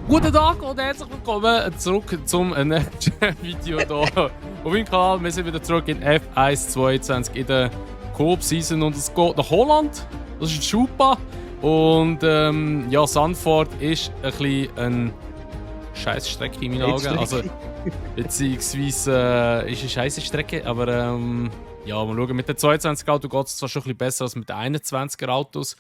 Guten Tag und herzlich willkommen zurück zum nächsten Video hier auf meinem Kanal. Wir sind wieder zurück in F1 22 in der Coop-Season und es geht nach Holland. Das ist Schupa. Und ja, Zandvoort ist ein bisschen eine Scheißstrecke in meinen Augen. Also, beziehungsweise ist eine Scheißstrecke, aber ja, mal schauen. Mit den 22er Autos geht es zwar schon ein bisschen besser als mit den 21er Autos.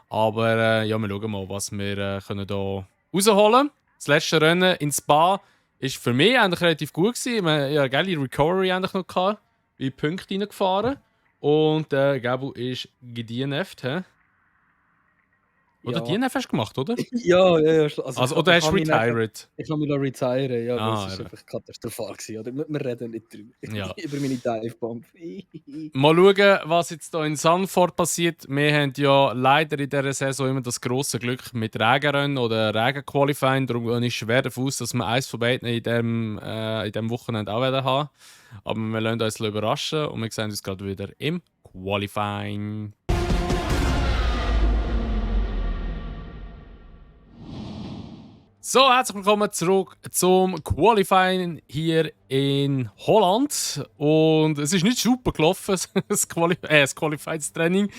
Aber ja, wir schauen mal, was wir können hier rausholen. Das letzte Rennen in Spa war für mich eigentlich relativ gut gewesen. Ich hatte eine geile Recovery eigentlich noch gehabt, wie Punkte reingefahren. Und Gabu ist gedNF'd, hä? Oder Ja. DNF hast du gemacht, oder? Ja. Also, oder hast du retired? Ich kann mich noch retiren, ja, Ah, das war einfach katastrophal gewesen, oder? Wir reden nicht drüber. Ja. Über meine Divebomb. Mal schauen, was jetzt hier in Zandvoort passiert. Wir haben ja leider in dieser Saison immer das grosse Glück mit Regenrennen oder Regenqualifying. Darum gehe ich schwer davon aus, dass wir eins von beiden in diesem Wochenende auch werden haben. Aber wir lassen uns überraschen und wir sehen uns gerade wieder im Qualifying. So, herzlich willkommen zurück zum Qualifying hier in Holland. Und es ist nicht super gelaufen, das Qualified-Training.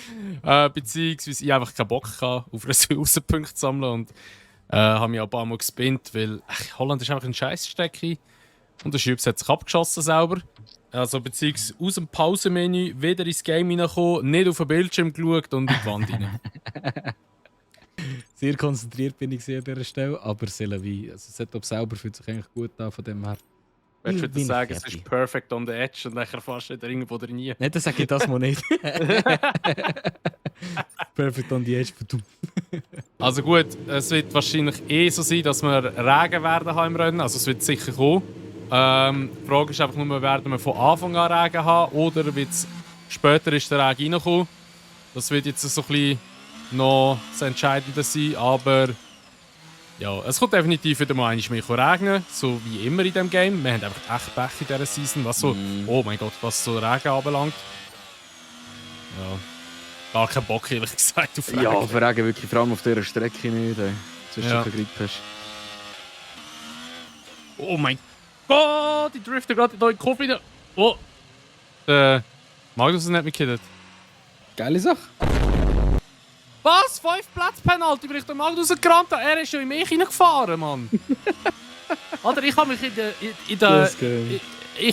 Beziehungsweise ich einfach keinen Bock hatte, auf Ressourcenpunkte zu sammeln. Und habe mich auch ein paar Mal gespinnt, weil Holland ist einfach eine Scheissstrecke. Und der Schübs hat sich abgeschossen selber. Also beziehungsweise aus dem Pausenmenü wieder ins Game reingekommen, nicht auf den Bildschirm geschaut und in die Wand rein. Sehr konzentriert bin ich an dieser Stelle, aber Selavi, also Setup selber fühlt sich eigentlich gut an, von dem her. Ich würde sagen, es ist perfect on the edge und nachher fast wieder irgendwo drin. Nein, das sage ich das mal nicht. Perfect on the edge. Also gut, es wird wahrscheinlich so sein, dass wir Regen werden haben im Rennen, also es wird sicher kommen. Die Frage ist einfach nur, werden wir von Anfang an Regen haben oder wird es später ist der Regen reinkommen. Das wird jetzt so ein bisschen noch das Entscheidende sein, aber ja, es kommt definitiv wieder mal mehr regnen, so wie immer in diesem Game. Wir haben einfach echt Pech in dieser Season, was so, oh mein Gott, was so Regen anbelangt. Ja, gar keinen Bock, ehrlich gesagt, auf Regen. Ja, auf Regen wirklich, vor allem auf dieser Strecke nicht, ey. Sonst Ja. du keinen Grip hast. Oh mein Gott, ich drifte gerade in den Kopf wieder. Oh, Magnus hat mich gekillt. Geile Sache. Was? 5 Platz-Penalty, weil ich den Magnus gerammt habe. Er ist schon in mich hineingefahren, Mann. Alter, ich habe mich ich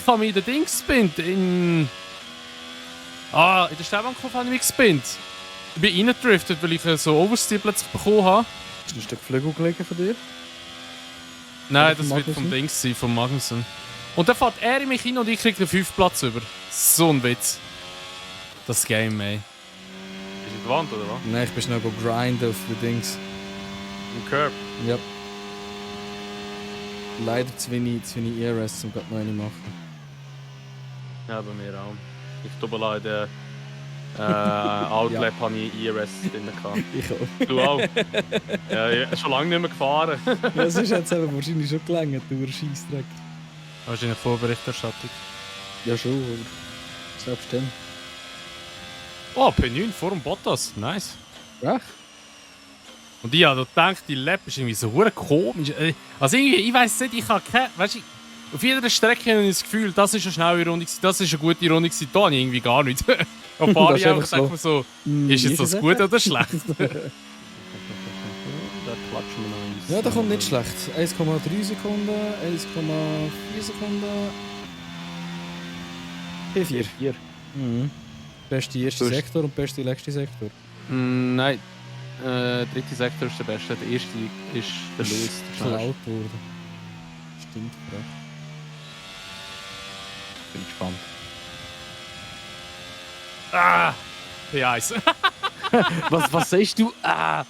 habe mich in den Dings gespinnt. In der Sternbankhof habe ich mich gespinnt. Ich bin reingedriftet, weil ich so Oversteer plötzlich bekommen habe. Ist ein Stück Flügel gelegen von dir? Nein, Von das wird vom Dings sein, vom Magnussen. Und dann fährt er in mich hin und ich kriege den 5. Platz über. So ein Witz. Das Game, ey. Ist in der Wand, oder was? Nein, ich bin schnell grinden auf die Dings. Im Curb. Ja. Leider zu wenig ERS, um gerade noch eine zu machen. Ja, bei mir auch. Ich tue in der Outlap habe ich ERS drin gehabt. Ich auch. Du auch? Ja, ich habe schon lange nicht mehr gefahren. Ja, sonst hat es eben wahrscheinlich schon gelangt, über Scheissdreck. Wahrscheinlich Vorberichterstattung. Ja, schon, aber selbst dann. Oh, P9 vor dem Bottas. Nice. Ja? Und ich habe gedacht, die Lap ist irgendwie so hure komisch. Also irgendwie, ich weiss nicht, ich habe keine... Weißt du, auf jeder Strecke habe ich das Gefühl, das ist eine schnelle Runde, das ist eine gute Runde, da habe ich irgendwie gar nicht. Da fahre ich einfach denke mir so, ist jetzt das gut oder schlecht? Da klatschen wir noch eins. Ja, das kommt nicht schlecht. 1,3 Sekunden, 1,4 Sekunden. P4. 4. Mhm. Beste erste Sektor und beste letzte Sektor. Nein, dritte Sektor ist der beste. Der erste ist der Lewis. Geklaut worden. Stimmt, korrekt. Bin gespannt. Ah! P1. Was sagst du? Ah!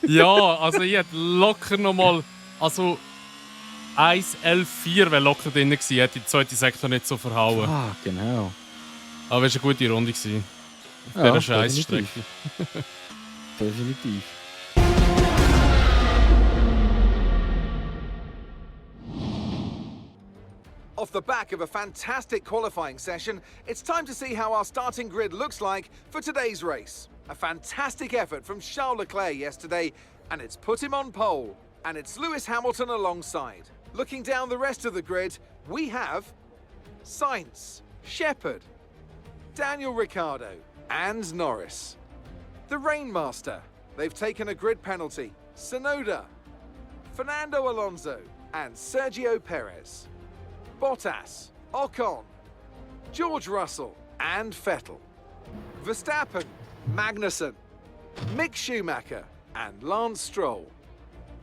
Ja, also ich hätte locker nochmal. Also 1.11.4 wäre locker drin gewesen, hätte die zweite Sektor nicht so verhauen. Ah, genau. Aber es war eine gute Runde gewesen. Auf Ja, dieser Scheissstrecke. Definitiv. Off the back of a fantastic qualifying session, it's time to see how our starting grid looks like for today's race. A fantastic effort from Charles Leclerc yesterday, and it's put him on pole. And it's Lewis Hamilton alongside. Looking down the rest of the grid, we have Sainz, Shepherd, Daniel Ricciardo, and Norris. The Rainmaster, they've taken a grid penalty. Tsunoda, Fernando Alonso, and Sergio Perez. Bottas, Ocon, George Russell, and Vettel. Verstappen, Magnussen, Mick Schumacher, and Lance Stroll.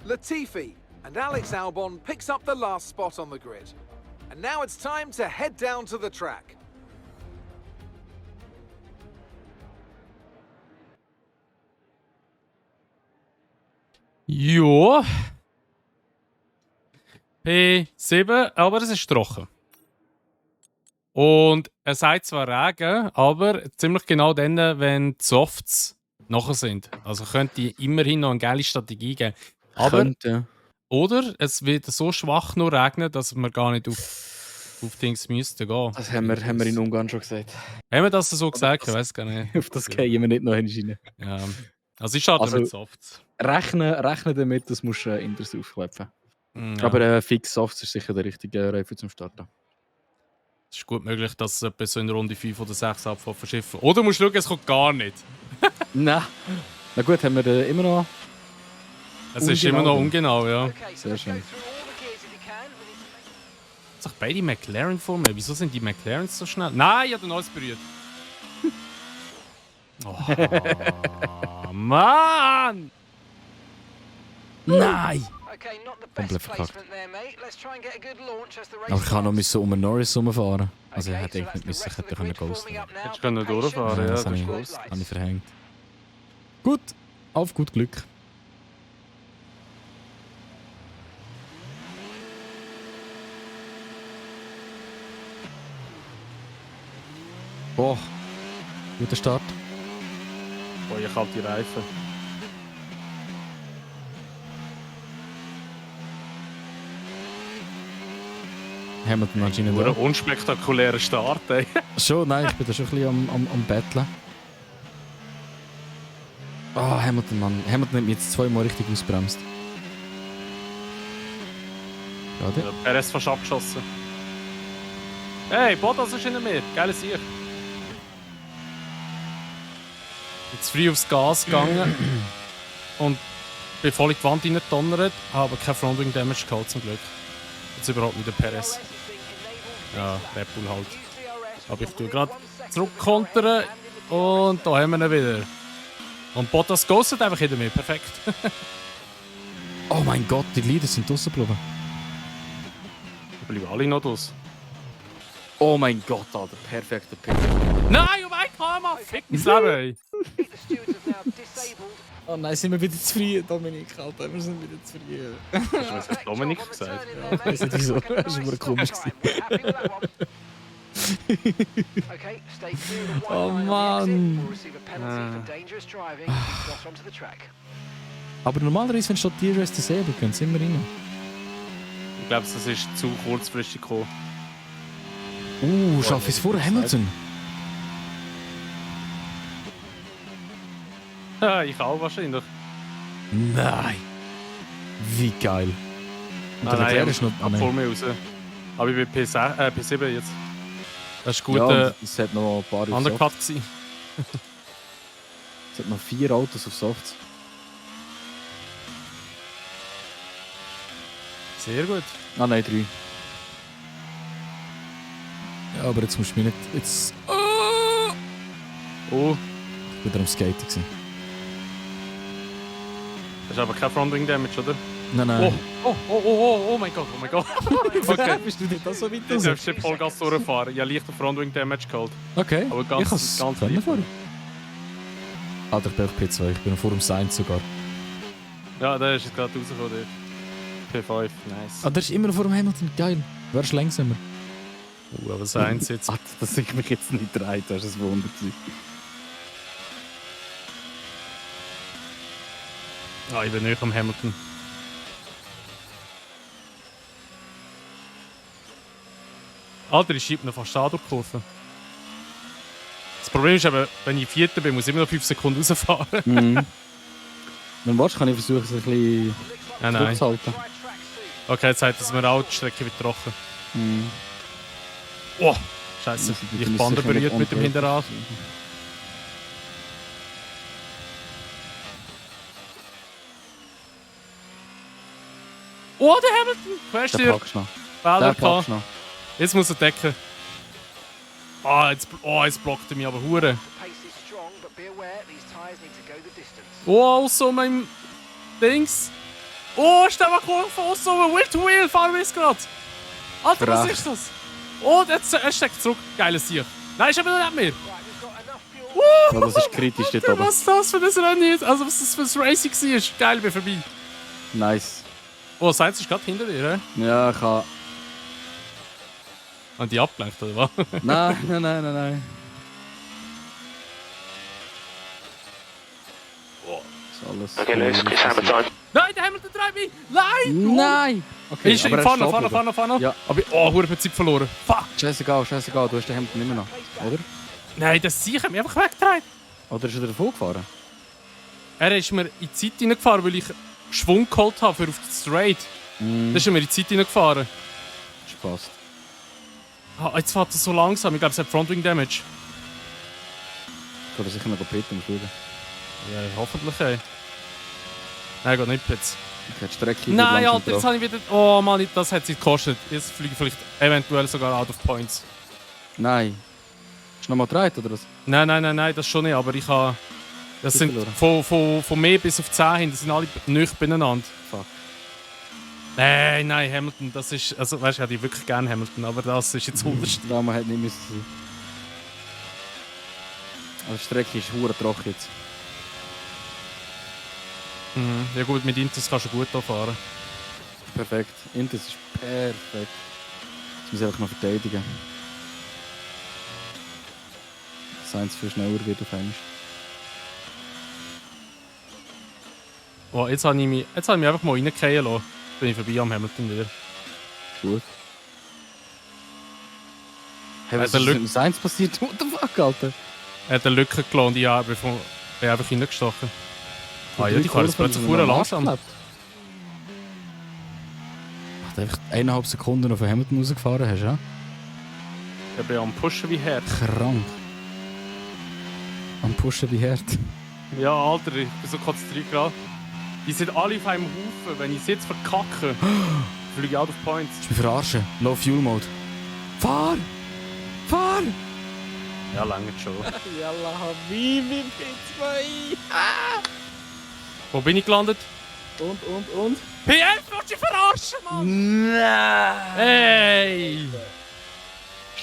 Latifi and Alex Albon picks up the last spot on the grid. And now it's time to head down to the track. Ja. P7, aber es ist trocken. Und es sagt zwar Regen, aber ziemlich genau dann, wenn die Softs nachher sind. Also könnte immerhin noch eine geile Strategie geben. Aber, Könnte. oder es wird so schwach nur regnen, dass wir gar nicht auf Dings müssten gehen. Das haben wir in Ungarn schon gesagt. Haben wir das so gesagt? Ich weiß gar nicht. Auf das gehen wir nicht noch rein. Ja. Also ich starte Also- mit Softs. Rechne damit, das musst du in der aufklepfen. Ja. Aber fix Softs ist sicher der richtige Reifen zum Starten. Es ist gut möglich, dass es etwa so in Runde 5 oder 6 abfällt verschiffen. Oder musst du schauen, es kommt gar nicht. Nein. Na gut, haben wir immer noch. Es ist immer noch ungenau, ja. Sehr schön. Sich beide McLaren vor mir. Wieso sind die McLarens so schnell? Nein, ich habe den Neues berührt. Oh, Mann! Nein! Komplett verkackt. Aber ich kann noch müssen um Norris rumfahren. Also er hätte eigentlich nicht müssen, ich hätte können ghosten. Hättest du können durchfahren, ja. das Das habe ist ich, gut. habe ich verhängt. Gut, auf gut Glück. Boah, guter Start. Oh, ich halte die Reifen. Hamilton anscheinend Ein auch. unspektakulärer Start, ey. Schon, nein, ich bin da schon ein bisschen am Betteln. Ah, Hamilton, Mann. Hamilton hat mich jetzt zweimal richtig ausbremst. Schade. Ja, Perez fast abgeschossen. Hey, Bottas ist hinter mir. Geiles Sieg. Jetzt früh aufs Gas gegangen und bin voll in die Wand reingedonnert, habe keinen Frontwing Damage gehabt zum Glück. Jetzt überhaupt nicht der Perez. Ja, Red Bull halt. Aber ich tue gerade zurückkontern und da haben wir ihn wieder. Und Bottas ghostet einfach hinter mir. Perfekt. Oh mein Gott, die Leader sind draussen geblieben. Die bleiben alle noch draus. Oh mein Gott, Alter. Perfekter Pick. Nein, oh mein Gott, Mann! Fick mein Leben, ey! Oh nein, sind wir wieder zu früh, Dominik, Alter, wir sind wieder zu früh. Hast du was Dominik gesagt? Ich weiß nicht wieso, das war immer komisch. Oh Mann. Aber normalerweise, wenn statt DRS Disable gehen, sind wir rein. Ich glaube, das ist zu kurzfristig gekommen. Schaffe ich es vor Hamilton? Ja, ich auch wahrscheinlich. Nein. Wie geil. Und der nein, Leclerc ist noch... Ah, vor nein. mir raus. Aber ich bin P7 jetzt. Das ist gut Ja, es hat noch ein paar auf Softs. Undercut gewesen. Es hat noch 4 Autos auf Softs. Sehr gut. Ah nein, 3. Ja, aber jetzt musst du mich nicht... Jetzt... Oh, Ich bin wieder am Skaten gewesen. das ist aber kein Frontwing Damage, oder? Nein, nein. Oh mein Gott, oh mein Gott. Okay, Bist du nicht so weit du darfst nicht Vollgas durchfahren. Ich habe leichten Frontwing Damage geholt. Okay, Aber ich ganz, kann es ganz können leicht. vorher. Alter, ich bin auf P2, ich bin vor dem Sainz sogar. Ja, der ist jetzt gerade rausgekommen. P5, nice. Ah, der ist immer noch vor dem Hamilton, geil. Wer ist langsamer? Aber das eins jetzt. Ah, dass ich mich jetzt nicht dreht, das ist ein Wunder gewesen. Ah, ich bin nicht am Hamilton. Alter, ich schiebe noch fast an durch die Kurve. Das Problem ist eben, wenn ich Vierter bin, muss ich immer noch 5 Sekunden rausfahren. Mhm. Wenn du willst, kann ich versuchen, es ein bisschen Nein, nein. Zurückzuhalten. Okay, jetzt sagt dass wir auch die Strecke wieder trocken. Mhm. Oh, scheiße. Ich bin Bande berührt mit dem Hinterrad. Oh, der Hamilton! Querst Der dir packst du noch. Fehler Der packst gehabt. du noch. Jetzt muss er decken. Jetzt blockt er mich aber hure. Oh, so mein Dings. Oh, stell mal vor, so ein Wheel-to-Wheel fahren wir jetzt gerade. Alter, was Recht. ist das? Oh, jetzt er steckt zurück. Geiles Sieg. Nein, ist aber nicht mehr. Ja, das ist kritisch dort Alter, oben. was das für ein Rennen jetzt? Also, was das für ein Racing war. Geil, ich bin vorbei. Nice. Oh, Sainz ist gerade hinter dir, hä? Ja, ich kann... Haben die abgelenkt, oder was? Nein. Ist alles... Okay, Lewis, it's hammer time. Nein, der Hamilton treibt mich! Nein! Nein! Okay, Ist aber er fahren. Ja. Aber hure viel Zeit verloren. Fuck! Scheißegal, du hast den Hemd nicht mehr noch, oder? Nein, das Sieg hat mich einfach weggetragen. Oder ist er davon gefahren? Er ist mir in die Zeit hineingefahren, weil ich Schwung geholt habe für auf die Straight. Da ist er mir in die Zeit hineingefahren. Spaß. Ah, jetzt fährt er so langsam. Ich glaube, es hat Frontwing Damage. Kann er sicher noch pitten, muss schauen. Ja, hoffentlich, ey. Nein, geht nicht jetzt. Okay, die Strecke Nein, wird langsam Alter, jetzt drauf. habe ich wieder... Oh Mann, das hat sie gekostet. Jetzt fliege ich vielleicht eventuell sogar out of points. Nein. Hast du nochmal gedreht, oder was? Nein, das schon nicht, aber ich habe... Das Wie sind verloren? von mehr bis auf 10 hin, das sind alle nicht beieinander. Fuck. Nein, Hamilton, das ist... Also, weißt du, ich hätte wirklich gerne Hamilton, aber das ist jetzt unterst. Der Name hätte nicht müssen sein. Aber die Strecke ist hure trocken jetzt. Mhm. Ja gut, mit Intus kannst du gut hier fahren. Perfekt. Intus ist perfekt. Jetzt muss ich einfach noch verteidigen. Sainz viel schneller wird auf einmal. Oh, jetzt habe ich mich einfach mal reingefallen lassen. Bin ich vorbei am Hamilton wieder. Gut. Hey, was der ist Lück- mit dem Sainz passiert? What the fuck, Alter? Er hat eine Lücke gelassen und ich bin einfach reingestochen. Ah ja, die fahren jetzt plötzlich Kurven verdammt sind langsam. noch Ach, einfach 1,5 Sekunden auf den Hamilton rausgefahren hast, ja? Ich bin am Pushen wie hart. Krank. Am Pushen wie hart. Ja, Alter, ich bin so konzentriert gerade. Die sind alle auf einem Haufen. Wenn ich sie jetzt verkacke, fliege ich out of points. Ich bin verarschen. Low Fuel Mode. Fahr! Fahr! Ja, lange schon. Yalla Habibi, P2. Wo bin ich gelandet? Und? PF, willst du verarschen, Mann? Nein! Hey!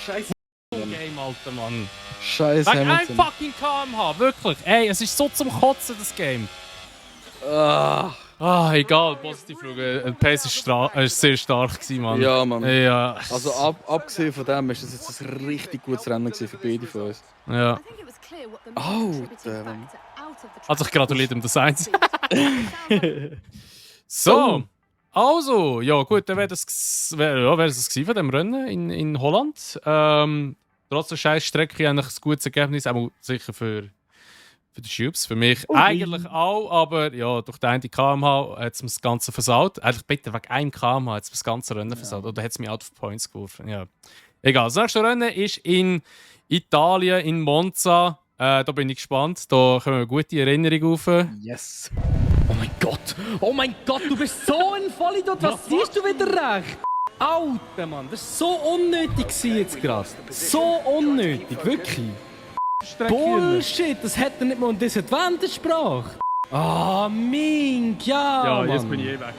Scheiße. Game, Alter, Mann. Scheiß Wegen einem Hamilton. fucking kmh, wirklich. Ey, es ist so zum Kotzen, das Game. Ah. Egal, positiv schauen. Der Pace ist sehr stark gewesen, Mann. Ja, Mann. Ja. Also abgesehen von dem ist das jetzt ein richtig gutes Rennen gewesen für beide von uns. Ja. Alter, Mann. Also ich gratuliere dem Designs. So. Also, ja gut, dann wäre das gewesen von dem Rennen in Holland. Trotz der scheiß Strecke eigentlich ein gutes Ergebnis, auch sicher für die Schubs. Für mich eigentlich auch, aber ja, durch den 1 kmh hat es mir das Ganze versaut. Eigentlich bitte wegen 1 kmh hat es mir das ganze Rennen versaut. Oder hat es mich out of points geworfen. Ja. Egal, das nächste Rennen ist in Italien, in Monza. Da bin ich gespannt. Da kommen wir gute Erinnerungen auf. Yes. Oh mein Gott, du bist so ein Vollidiot. Was siehst du wieder recht? Alter Mann, das war so unnötig gewesen jetzt gerade. So unnötig, wirklich. Bullshit, das hätte nicht mal ein Disadvantage gebracht. Ah, Mink, ja, Ja, Mann. jetzt bin ich eh weg.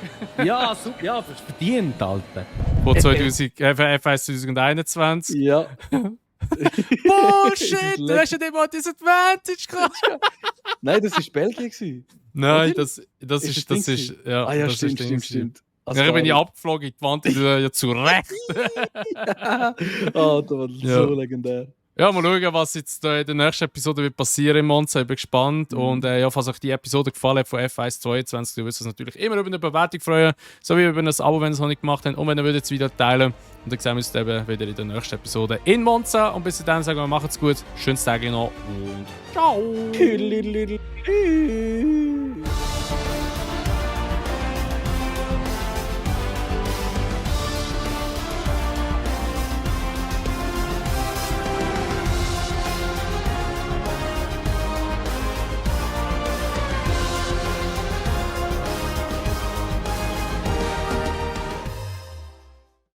Ja, super, ja, verdient, Alter. Von FS 2021. Ja. Bullshit, du hast ja nicht mal Disadvantage gehabt. Nein, das war Belgien. gewesen. Nein, Oder? das ist, das Ding ja, Ah ja, das ist Ding. stimmt. Ja, bin ich abgeflogen in die Wand, ja zu Recht. Oh, das war Ja. so legendär. Ja, mal schauen, was jetzt in der nächsten Episode wird passieren in Monza. Ich bin gespannt. Und ja, falls euch die Episode gefallen hat von F122, ihr wisst es natürlich immer über eine Bewertung freuen, sowie über ein Abo, wenn ihr es noch nicht gemacht habt. Und wenn ihr würdet das Video teilen. Und dann sehen wir uns eben wieder in der nächsten Episode in Monza. Und bis dahin sagen wir, macht's gut, schönes Tag noch und ciao!